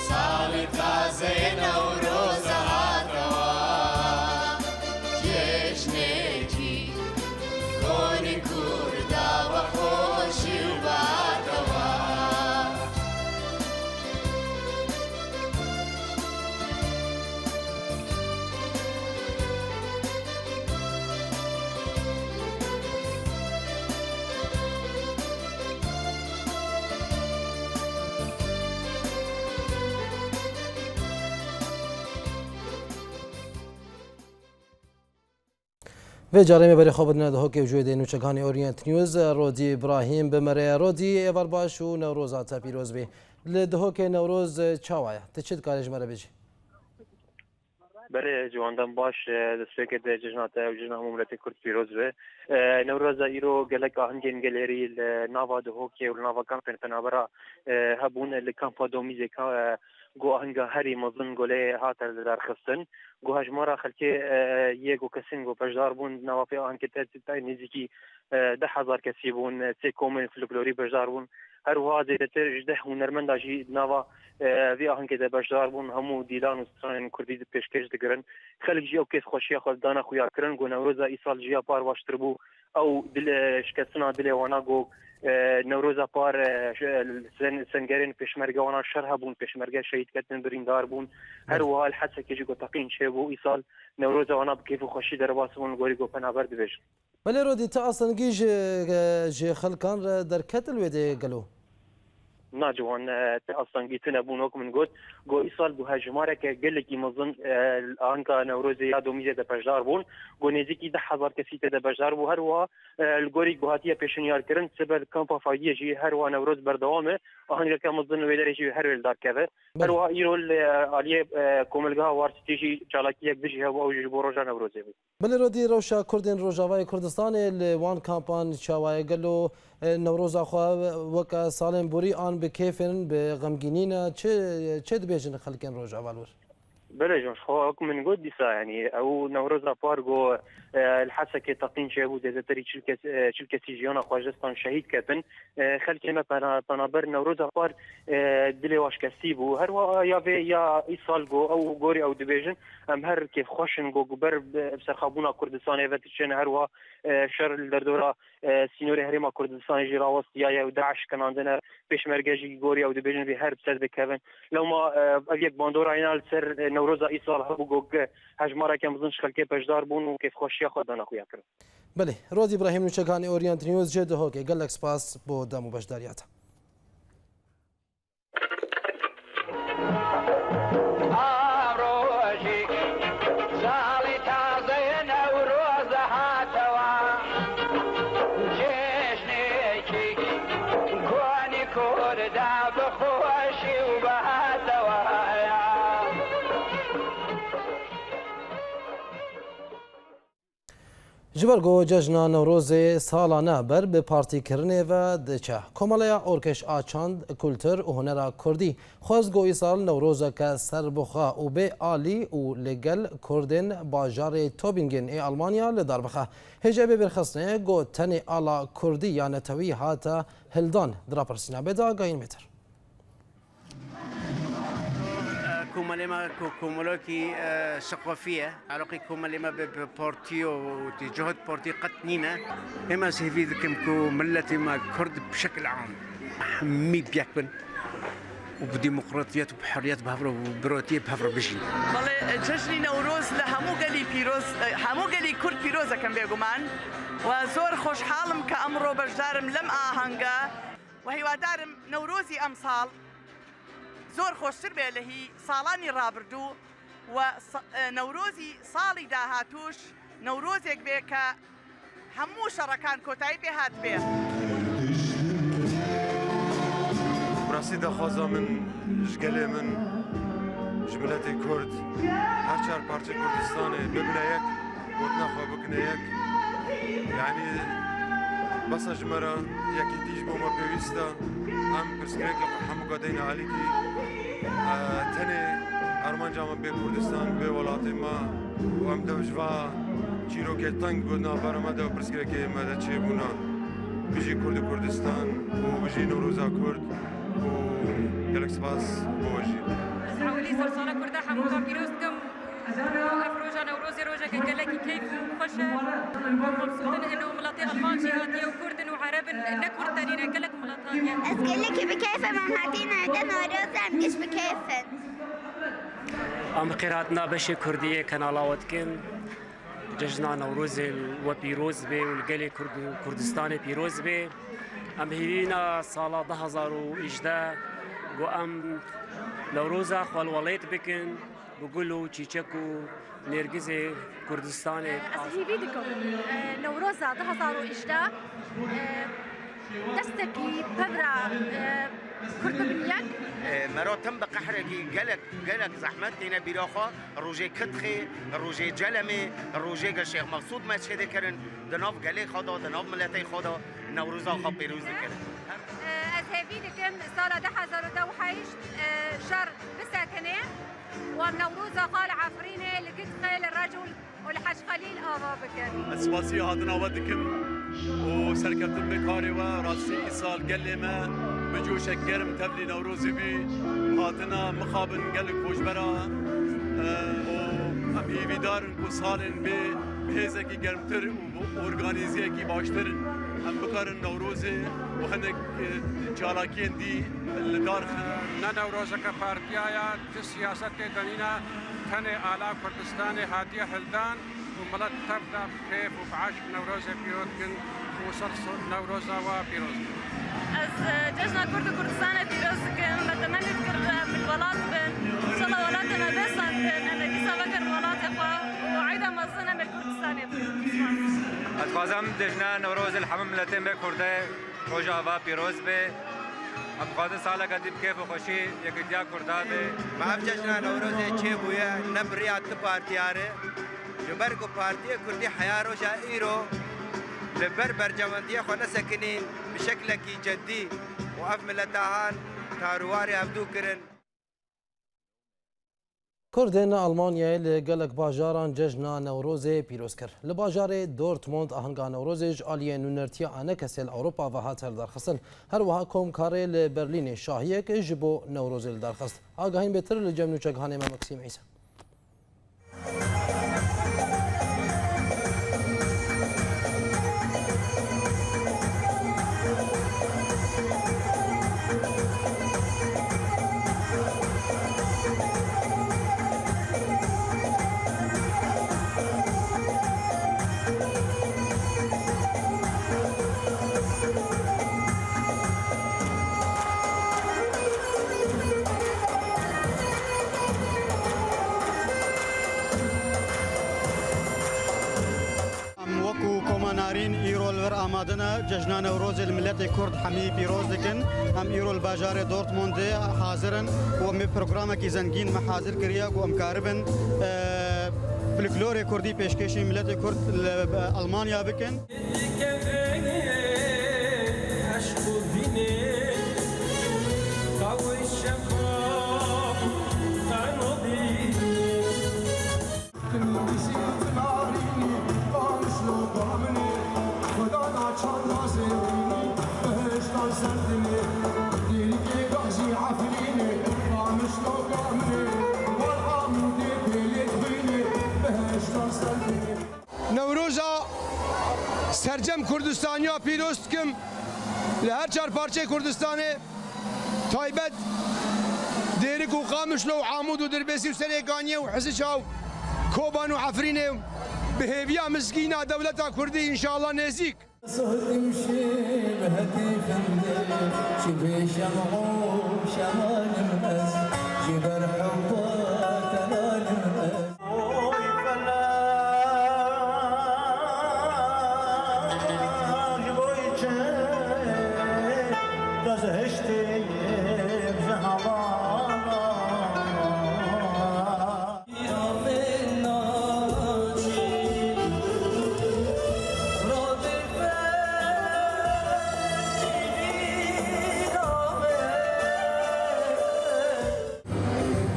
salî tazeyê Newroz hatawa, cejnekî konî kurda bi xweşî û batawa. Vê carê me berê xwe bidine Dihokê û ji wê dê nûçeganê Orient News, Rodî Îbrahîm bi me re ye. Rodî, êvar baş û Newroza te pîroz bê. Li Dihokê Newroz çawa ye? Tu çi dikarî ji me re bêjî? Belê, Ciwandan baş, e, destpêkê de cejna te û cejna hemû miletê Kurd pîroz be. E, Newroza îro gelek ahengên gelêrî li nava Dihokê û li nava kampên penabera, e, hebûn. Li kampa Domîzê ka, e, ku ahenga herî mezin ku lê hate lidarxistin. Ku hejmara xelkê, e, yê ku kesên ku beşdar bûn di nava vê ahengê de tê nêzîkî, e, deh hezar kesî bûn, e, sê komên folklorî beşdar bûn. Her wiha zêdetir ji deh hunermenda jî di nava, e, vê ahengê de beşdar bûn. Hemû dîlan û stranên kurdî di pêşkêş dikirin. Xelk jî ew kêfxweşiya xwe didana xuyakirin ku Newroza îsal ji ya par baştir bû. Ew dil, e, şikestina dilê wana ku, e, Newroza par, e, ş-, sen-, sengerên pêşmerge wana şer hebûn, pêşmerge şehîd ketin, birîndar bûn. Her Belê. Wiha li Hesekê jî ku teqîn çêbû, îsal Newroza wana bi kêf û xweşî derbas bûn, li gorî ku penaber dibêjin. Belê Rodî, ti astengî ji, e, ji xelkan re derket li wê dê gelo? Na ciwan, e, ti astengî tune bûn, wek min got, got îsal got hejmareke gelekî mezin, e, anka Newrozê ya domîzê de beşdar bûn. Got nêzîkî deh hezar kesî tê de beşdar bû. Her wiha, e, li gorî ku hatiye pêşinyarkirin, sibe li kampa Faydiyê jî her wiha Newroz berdewam e. Ahengeke mezin wê derê jî her wê li dar keve. Her Belê. wiha îro li aliyê, e, Komelgeha Warsitî jî çalakiyek dijî hebû, ew jî ji bo roja Newrozê bû. Belê Rodî, rewşa Kurdên Rojavayê Kurdistanê li wan kampan çawa ye? Gelo, e, Newroza xwe weke salên borî an bi kêfên, bi xemgînî ne? Çi, çi dibêjin xelkên Rojava li wir? Belê can, xwe wek min got dîsa, yanî ew Newroza par got, e, li Hesekê teqîn çêbû, zêdetirî çil kes, e, çil kesî jiyana xwe ji destan şehîd ketin. E, xelkê me pena-, penaber Newroza par, e, dilê wa şikestî bû. Her wiha ya vê ya îsal got, ew gorî ew dibêjin, em her kêfxweş in, got, got ber bi serxabûna Kurdistanê ve tiştên her wiha, e, şer li derdora, e, sînorê Herêma Kurdistanê jî rawestiyaye û DAIŞ kenandine, pêşmerge jî gorî ew dibêjin vê her bi ser dikevin. Lewma, e, ev yek bandora yena li ser, e, Newroza îsal hebû, got, hejmareke mezin ji xelkê beşdar bûn û kêfxweşiya xwe dana xuya kirin. Belê, Rodî Îbrahîm, nûçekanê Orient News, ji Duhokê, gelek spas bo dem û beşdariya te. Rojik salî tazeyê Newroz hatewî, cejnekî konî Kurda bi xweşî û bi hatewî ye. Ji ber ku cejna Newrozê salane ber bi partîkirinê ve diçe, Komeleya Orkeş a Çand, Kultur û Hunera Kurdî xwest ku îsal Newrozeke serbixwe û bê alî û li gel Kurdên bajarê Tobingen ê Almanya li dar bixe. Hêja bê bêrxistinê ku tenê ala Kurdî ya netewî hate hildan. Di rapirsîna bê de agahiyên mêtir. Komelê me ko-, komelokî, e, şexwefî ye. Eloqî komelê me bi, bi partî û tî cihd partî qet nîne. Ême ez hêvî dikim ku miletê me Kurd bi şekil am hemî bi yek bin û bi demokratiyet û bi heriyet bi hev re û bi birotiyê bi hev re bijîn. Belê, cejnî Newroz li hemû gelî pîroz, e, hemû gelî Kurd pîroz dikim bêguman. We zor xweşhal im ke emro beşdar im lem ahenge. We hîwadar im Newrozî emsal zor xweştir bê li hî salanî rabirdû we sa-, e, Newrozî salî dahatûş Newrozêk bê ke hemû şerekan kotayî pê hatibê. Bi rastî daxwaza min ji gelê min, ji miletê Kurd, her çar parçeyê Kurdistanê bibine yek. Gotina xwe bikine yek. Yanî bes e ji me re, yekîtî ji bo me pêwîst e. Em pirsgirêkê xwe hemûka deyne alîkî. E, tenê armanca me bê Kurdistan, bê welatê me û em dev ji va çîrokê teng gotina ber me de pirsgirêkê me de çêbûna. Bijî Kurd û Kurdistan û bijî Newroza Kurd û gelek spas bo we jî. Ez ewilî sersala Kurda hemûka pîroz dikim. Ev roja Newrozê rojeke gelekî keyf û xweş e. Mebsût in, ino miletê Alman jî hatiye û Kurd in û Ereb in, ne Kurd tenê ne, gelek milet hatiye. Ez gelekî bi keyf im, em hatîne êdî Newrozê, em giş bi keyf in. Em bi xêr hatina beşê Kurdî yê kanala we dikin. Cejna Newrozê li we pîroz bê û li gelê Kurd û Kurdistanê pîroz bê. Em hêvîna sala du hezar û hejdeh ku em Newroza xwe li welêt bikin. Bi gul û çîçek û nêrgizê Kurdistanê. Ez hêvî dikim, e, Newroza du hezar û hejdeh, e, destekî pevra, e, Kurd bibin yek. E, me re tim bi qehrekî gelek, gelek zehmet tîne bîra xwe. Rojê Kitxê, rojê Celemê, rojê ge Şêx Mexsûd me çêdê kirin, di nav gelê xwe de, di nav miletê xwe de Newroza xwe pîroz dikirin. E, ez hêvî dikim sala du hezar û heşt, e, şer bisekinê. Wan Newroza xwe li Efrînê, li Gitxê, li Recûl û li Hec Xelîl ava bikin. Ez spasiya hatina we dikim û serkeftin bi karê we. Rastî îsal gelê me bi coşek germ tevlî Newrozê bî. Hatina mixabin gelek koçbera, e, û em hêvîdar in ku salên bê bi hêzekî germtir û organîzeyekî baştir em bikarin Newrozê û hinek, e, çalakiyên dî li dar xin. Ne Newrozeke partiya ye, ti siyaset tê de nîne, tenê ala Kurdistanê hatiye hildan û milet tev de bi kêf û bi eşq Newrozê pîroz dikin û ser so-, Newroza we pîroz bin. Ez, e, Cejna Kurd û Kurdistanê pîroz dikim. Me temennî dikir em li welat bin. Înşallah welatê me bê sandin. Em ê dîsa vegerin welatê xwe û eyda mezin em ê li Kurdistanê bikin. Spas. Ez dixwazim Cejna Newrozê li hemû miletên me Kurdê Rojava pîroz be. Em dixwazin saleke din bi kêf û xweşî yekîtiya Kurda be. Me ev cejna Newrozê çêbûye ne bi riya tu partiyar e. Ji ber ku Partiyê Kurdî heya roja îro li ber berjewendiyê xwe nesekinîn bi şeklekî ceddî û ev mileta han tarûwarê hevdû kirin. Kurdên Almanyayê li gelek bajaran cejna Newrozê pîroz kir. Li bajarê Dortmund ahenga Newrozê ji aliyê nûnertiya ANKSê li Ewropa ve hate lidarxistin. Her wiha komkarê li Berlînê şahiyek ji bo Newrozê lidarxist. Agahîn bêtir li cem nûçegihanê me Maksîm Îsa. Em wekû Koma Narîn îro li vir amade ne, cejna Newrozê li miletê Kurd hemî pîroz dikin. Em îro li bajarê Dortmundê hazir in û em ê programekî zengîn me hazir kiriye ku em karibin, e, folklorê Kurdî pêşkêşî miletê Kurd li, e, Almanya bikin. Newroza sercem Kurdistaniya pîroz dikim. Li her çar parçeyê Kurdistanê, taybet Dêrik û Qamişlo û Amûd û Dirbêsî û Serêkaniyê û Hisiça û Koban û Efrînê, bi hêviya mizgîna dewleta Kurdî înşallah nêzîk.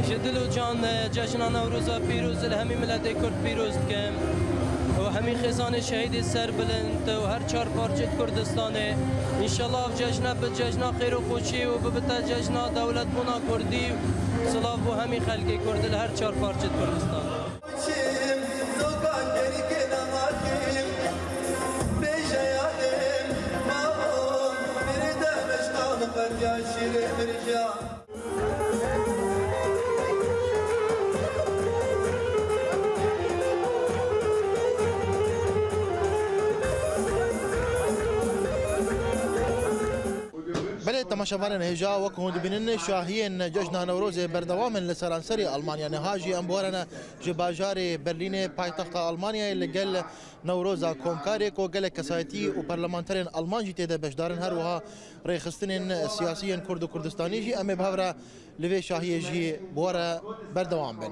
Ji dil û can, e, cejna Newroza pîroz li hemî miletê Kurd pîroz dikim û hemî xêzanê şehîdê serbilind û her çar parçeyê Kurdistanê. Înşallah ev cejne bi cejna xêr û xweşî û bibite cejna dewletbûna Kurdî. Silav bo hemî xelkê Kurd li her çar parçeyê Kurdistanê. Belê temaşevanên hêja, wek hûn dibînin, şahiyên Cejna Newrozê berdewam in li seranserê Almanya. Niha jî em bi we re ne ji bajarê Berlînê, paytexta Almanyayê, li gel Newroza Komkarê ku gelek kesayetî û parlamenterên Alman jî tê de beşdar in, her wiha rêxistinên siyasî yên Kurd û Kurdistanî jî, em ê bi hev re li vê şahiyê jî bi we re berdewam bin.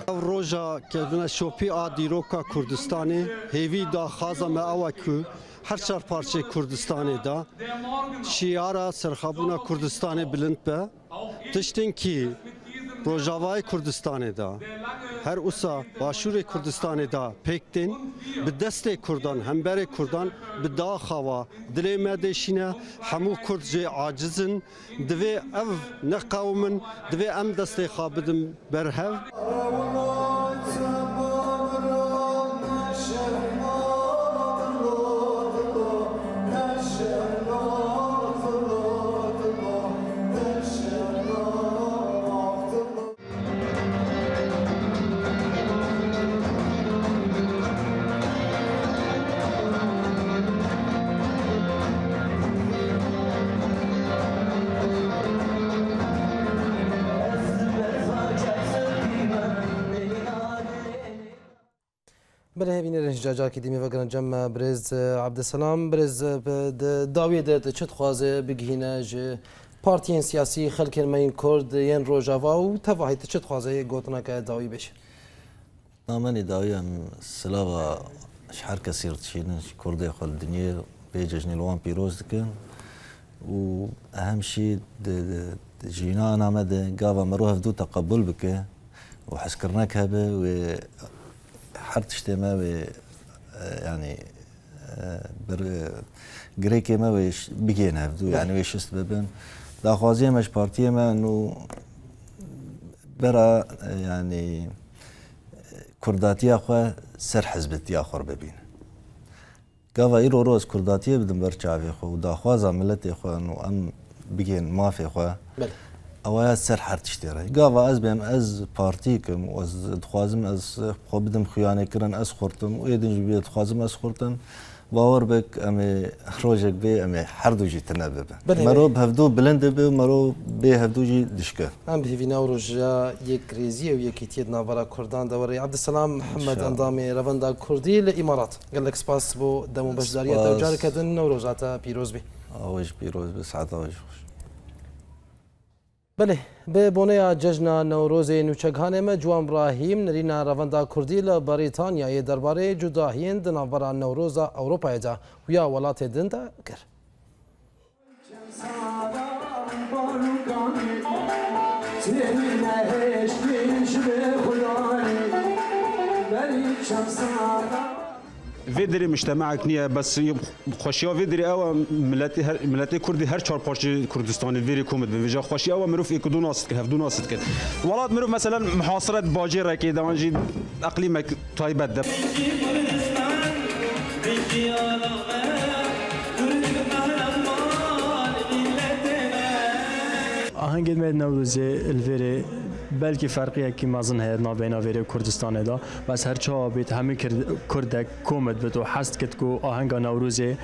Ev roja kevneşopî a dîroka Kurdistanê, hêvî daxwaza me ew e ku her çar parçeyê Kurdistanê de şîara serxwebûna Kurdistanê bilind be. Tiştên kî Rojavayê Kurdistanê de, her wisa Başûrê Kurdistanê de pêk tên, bi destê Kurdan, hemberê Kurdan, bi daxawa dilê me dêşîne, hemû Kurd jê aciz in. Divê ev neqewimin, divê em destê xwe bidin ber hev. Belê, hêvînerên ji carkî dî me vegerin cem me birêz, e, Abdulselam. Birêz, e, bi, di dawiyê de tu çi dixwaze bigihîne ji partiyên siyasî, xelkên me yên Kurd yên Rojava û tevahî tu çi dixwaze yê gotineke dawî bêje? Namenê dawî em silava ji her kesî re dişînin, ji Kurdê xwe li dinyê vê cejnê li wan pîroz dikin û ehem jî di, di, di jiyîna ana me de gava mirov hevdû teqebûl bike û hezkirinek hebe wê her tiştê me wê, e, yanî, e, bir, e, girêkê me wê ş-, bigihên hevdû, yanî wê şist bibin. Daxwaziyê me ji partiyê me nû bera, e, yanî, e, kurdatiya xwe ser hizbetiya xwe re bibîne. Gava îro roz kurdatiyê bidin ber çavê xwe û daxwaza miletê xwe û em bigên mafê xwe, Belê. Ewa ya ser her tiştê re. Gava ez bêm, ez partî kim û ez dixwazim ez xwe bidim xuyanêkirin, ez xurtim û ê din jî bê dixwazim ez xurtim. Bawer bik, em ê rojek bê, em ê her du jî tune bibin. Belê, Mero belê. Bi hevdû bilind dibe û mero bê hevdû jî dişke. Em bi hêvî nav roja yekrêziyê û yekîtiyê di navbera Kurdan de were. Abdulselam Mihemed, İnşallah. Endamê Revenda Kurdî li Îmarat. Gelek spas bo dem û beşdariya te û Spas. Careke din Newroza te pîroz bî. Awe jî pîroz be, saeta we jî xweş. Belê, bi boneya cejna Newrozê nûçeghanê me Ciwan Brahîm nirîna Revenda Kurdî li Brîtanyayê derbarê cudahiyên di navbera Newroza Ewropayê de û ya welatê din de kir. Vê derê mujtemaek niye, bes xweşiya vê derê ew e, miletê her, miletê Kurdî her çar parçeyê Kurdistanê vê derê kom dibin. Vêca xweşiya ew e, mirov êk û du nas dike, hevdû nas dike. Welat mirov, meselen, muhasire di bacêrekê de, an jî eqlîmek taybet de. Ahengê me Newrozê li vêrê belkî ferqiyekî mezin heye di navbeyna vêrê û Kurdistanê de. Bes her çawa bît, hemî Kird-, Kurdek kom dibit û hez dikit ku ahenga Newrozê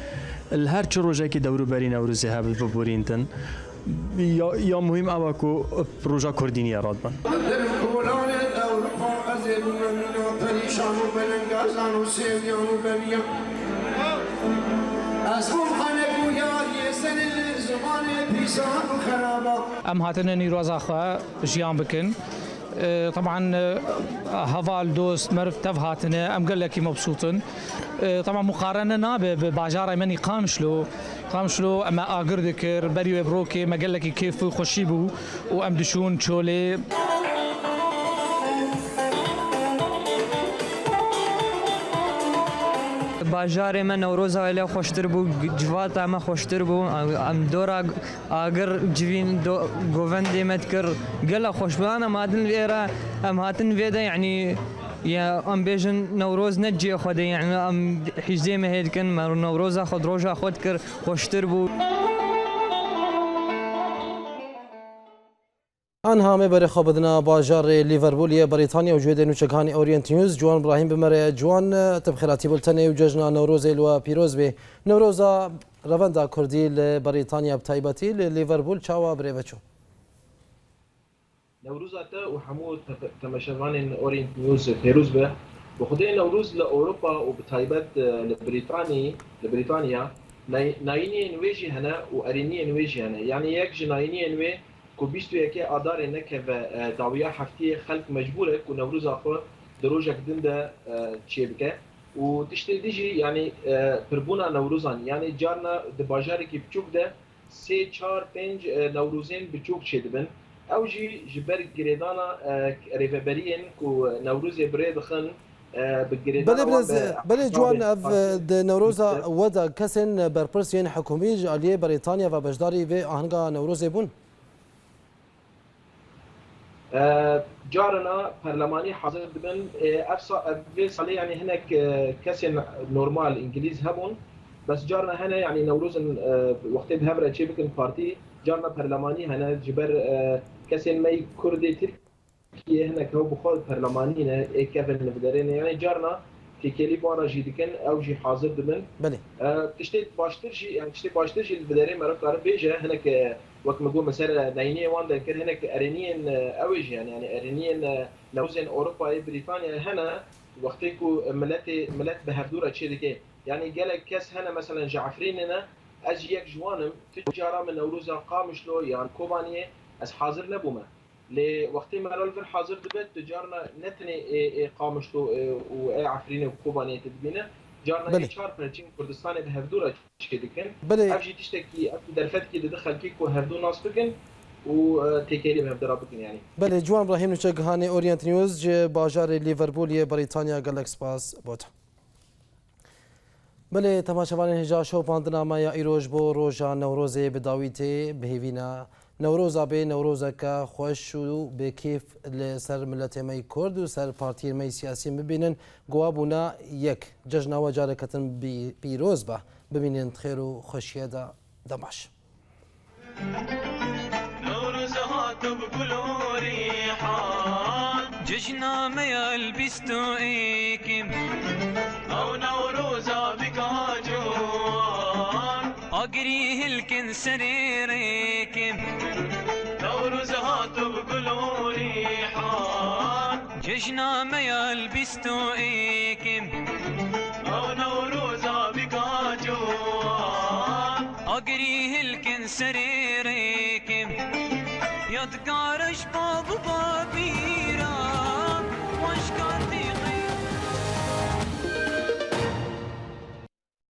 li her çi rojekî dewrûberî Newrozê hebit, biborîntin. Ya, ya muhîm ew e ku roja Kurdî nîye radibin. Li derkolanê Ewropa ez ê bimim mîna perîşan û belengazan û sêwiyan û beniyan. Ez bûm xanek û yariyê serê li zimanê pîsan û xeraba. Em hatine nîroza xwe jiyan bikin. E, teban, e, heval, dost, meriv tev hatine, em gelekî mebsût in. E, teban, muqarene nabe bi bajarê me nî Qamişlo. Qamişlo me agir dikir, berî wê bi rokê me gelekî kêf û xweşî bû û em diçûn çolê. Bajarê me Newroza wê lê xweştir bû, civata me xweştir bû, em dora agir civîn do-, govendê me dikir, gela xweş bû. Em hatin vê re, em hatin vê de, yanî, ya, em bêjin Newroz ne cihê xwe de, yanî, em hîzdê me hê dikin, me Newroza xwe, roja xwe dikir, xweştir bû. Anha me berê xwe bidina bajarê Liverpool yê Brîtanya û ji wê dê nûçeghanê Orient News, Ciwan Brahîm bi me re ye. Ciwan, tu bi xêr hatî bultenê û cejna Newrozê li we pîroz bê. Newroza Revenda Kurdî li Brîtanya bi taybetî li Liverpool çawa birêve çû? Newroza te û hemû te-, temaşevanên Orient News pêroz be. Bi xwedê Newroz li Ewropa û bi taybet, e, li Brîtanî-, li Brîtanya nay-, nayîniyên wê jî hene û erêniyên wê jî hene. Yanî yek ji nayîniyên wê ku bîst û yekê Adarê nekeve, e, dawiya heftiyê, xelk mecbûr e ku Newroza xwe di rojek din de, e, çêbike. Û tiştê dî jî, yanî, e, pirbûna Newrozan, yanî carna di bajarekî biçûk de sê, çar, pênc, e, Newrozên biçûk çêdibin. Ew jî ji ber girêdana, e, rêveberiyên ku Newrozê bi rê dixin, e, bi girêdana Belê wan birêz, be belê Ciwan, ev, e, di Newroza we de kesên berpirs yên hikûmî ji aliyê Brîtanya ve beşdarî vê ahenga Newrozê bûn? E, carina perlemanî hazir dibin. E, ev sa-, ev vê salê, yanî hinek, e, kesên normal îngilîz hebûn. Bes carna hene, yanî Newrozin, e, wextê bi hev re çê bikin partî, carna perlemanî hene, ji ber, e, kesên me yî Kurdê Tirkiyê hinek hew bi xwe perlemanî ne, ê kevin li vê derê ne. Yanî carna têkêlî bi wan re jî dikin, ew jî hazir dibin. Belê. E, tiştê baştir jî, yanî tiştê baştir jî li vê derê meriv karin bêje, hinek, e, Wek min got, min ser deyniyê wan derkir, hinek erêniyên, e, ew ê jî hene, yani erêniyên, e, Newrozên Ewropayê, Brîtanyayê hene, wextê ku miletê, milet bi hevdû re çêdike. Yani gelek kes hene, meselen ji Efrînê ne, ez jî yek ji wan im, tu cara min Newroza Qamişlo yan Kobaniyê ez hazir nebûme. Lê wextê me re li vir hazir dibe, tu carna ne tenê ê, ê Qamişlo, ê, û ê Efrînê û Kobaniyê tu dibîne, carna ê Belê. çar perçên Kurdistanê bi hevdû re çêdikin. Belê. Ev jî tiştekî, ev jî derfetkî dide xelkî ku hevdû nas bikin û, e, têkêlî bi hevdira bikin, yani. Belê, Ciwan Brahîm, nûçegihanê Orient News ji bajarê Liverpoolê Brîtanya, gelek spas bo te. Belê, temaşevanên hêja, şopandina me ya îroj bo roja Newrozê bi dawî tê. Bi hêvîna Newroza bê, Newrozeke xweş û bêkêf li ser miletê me yî Kurd û ser partiyên me yî siyasî bibînin, ku wa bûna yek. Cejna we careke din bî-, pîroz be. Bimînin di xêr û xweşiyê de. Demaş. Newroz hat bi gul û rîhan. Cejna me ya li bîst û êkê. Ew Newroza bika ciwan. Agirî hilkin serê rêkê. Newroz hat bi gul û rîhan. Cejna me ya li bîst û êkê. Ew Newroza bika ciwan. Agirî hilkin serê rêkê. Yadgara ji bav û bavîra. Wan ji kar